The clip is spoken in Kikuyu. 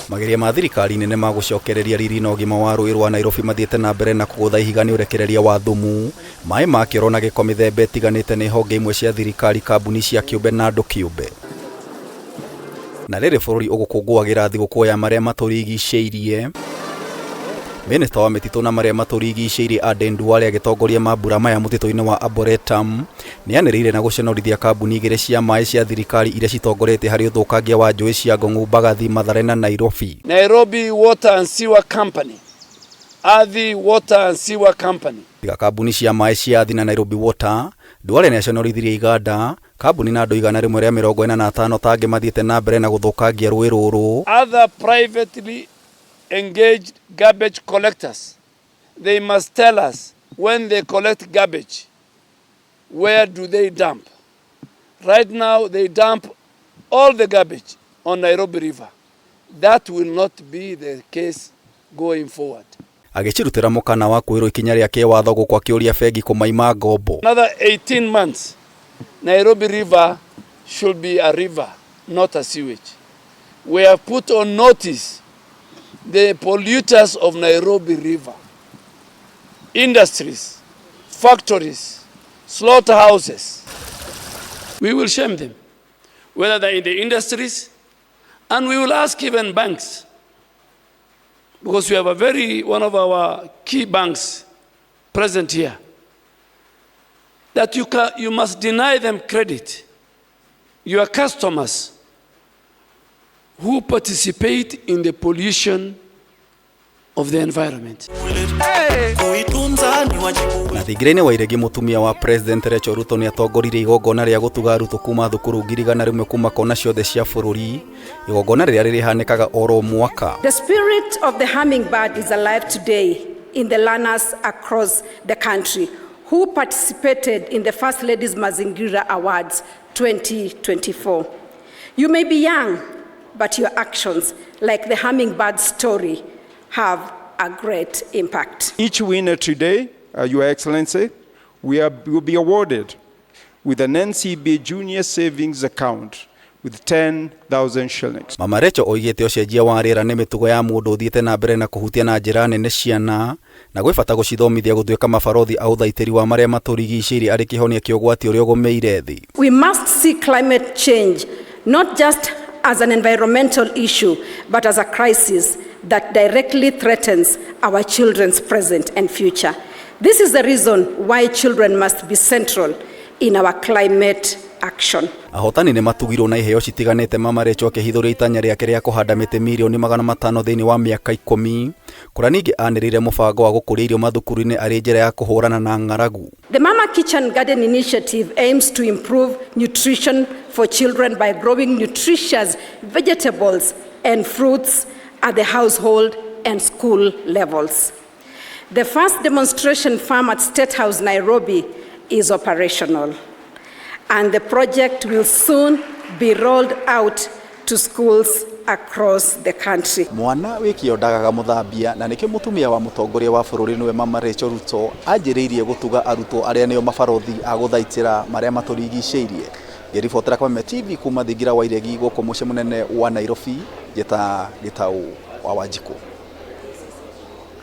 Mageria ma thirikari nene ma gũcokereria riri na ũgima wa rũĩ rwa Nairobi mathiĩte na mbere na kũgũtha ihiga nĩ ũrekereria wa thumu, maĩ ma kĩoro na gĩko mĩthemba ĩtiganĩte nĩ honge imwe cia thirikari, kambuni cia kĩũmbe na andũ kĩũmbe. Na rĩrĩ bũrũri ũgũkũngũagĩra thigũkũ ya marĩa matũrigicĩirie, Minista wa mĩtitũ na marĩa matũrigicĩirie Aden Duale agĩtongoria mambura maya mũtitũ-inĩ wa Arboretum nĩanĩrĩire na gũconorithia kambuni igĩrĩ cia maĩ cia thirikari iria citongoretie harĩ ũthũkangia wa njũĩ cia Ngong'u, Mbagathi, Mathare na Nairobi. Nairobi Water and Sewer Company, Athi Water and Sewer Company. Tiga kambuni cia maĩ cia Athi na Nairobi Water, Duale nĩaconorithirie iganda, kambuni na andũ 145 ta angĩ mathiĩte na mbere na gũthũkangia rũĩ rũrũ. Other privately engaged garbage collectors, they must tell us when they collect garbage, where do they dump? Right now they dump all the garbage on Nairobi River. That will not be the case going forward. Agĩcirutĩra mũkana wa kuoerwo ikinya rĩa kĩwatho gũkũ akĩũria bengi kũmaima ngombo. Another 18 months, Nairobi River should be a river, not a sewage. We have put on notice the polluters of Nairobi River, industries, factories, slaughterhouses. We will shame them, whether they're in the industries, and we will ask even banks, because we have a very, one of our key banks present here, that you must deny them credit. Your customers who participate in the pollution of the environment. Na thingira-inĩ wa iregi mũtumia wa President Rachel Ruto nĩatongoririe igongona rĩa gũtuga arutwo kuma thukuru 100,000 kuma kona ciothe cia bũrũri, igongona rĩrĩa rĩrĩhanĩkaga oro mwaka. The spirit of the hummingbird is alive today in the learners across the country who participated in the First Ladies Mazingira Awards 2024. You may be young, but your actions, like the hummingbird story, have a great impact. Each winner today, Your Excellency, will be awarded with an NCB Junior Savings Account with 10,000 shillings. Mama Rachel oigĩte ũcenjia wa rĩera nĩ mĩtugo ya mũndũ ũthiĩte na mbere na kũhutia na njĩra nene ciana na gwĩ bata gũcithomithia gũtuĩka mabarothi a ũthaitĩri wa marĩa matũrigicĩirie arĩ kĩhonia kĩa ũgwati ũrĩa ũgũmĩire thĩ. We must see climate change not just as an environmental issue, but as a crisis that directly threatens our children's present and future. This is the reason why children must be central in our climate action. Ahotani nĩ matugirwo na iheo citiganĩte Mama Rachel akĩhithũria itanya rĩake rĩa kũhanda mĩtĩ 500,000,000 thĩinĩ wa mĩaka 10 kũrĩa ningĩ anĩrĩire mũbango wa gũkũria irio mathukuru-inĩ arĩ njĩra ya kũhũrana na ng'aragu. The Mama Kitchen Garden Initiative aims to improve nutrition for children by growing nutritious vegetables and fruits at the household and school levels. The first demonstration farm at State House Nairobi is operational, and the project will soon be rolled out to schools across the country. Mwana wĩ kĩo ndagaga mũthambia na nĩkĩo mũtumia wa mũtongoria wa bũrũri nĩwe Mama Rachel Ruto anjĩrĩirie gũtuga arutwo arĩa nĩo mabarothi a gũthaitĩra marĩa matũrigicĩirie. Ngĩribotera Kameme TV kuma thingira wa iregi gũkũ mũciĩ mũnene wa Nairobi, njĩta Gĩtaũ wa Wanjikũ.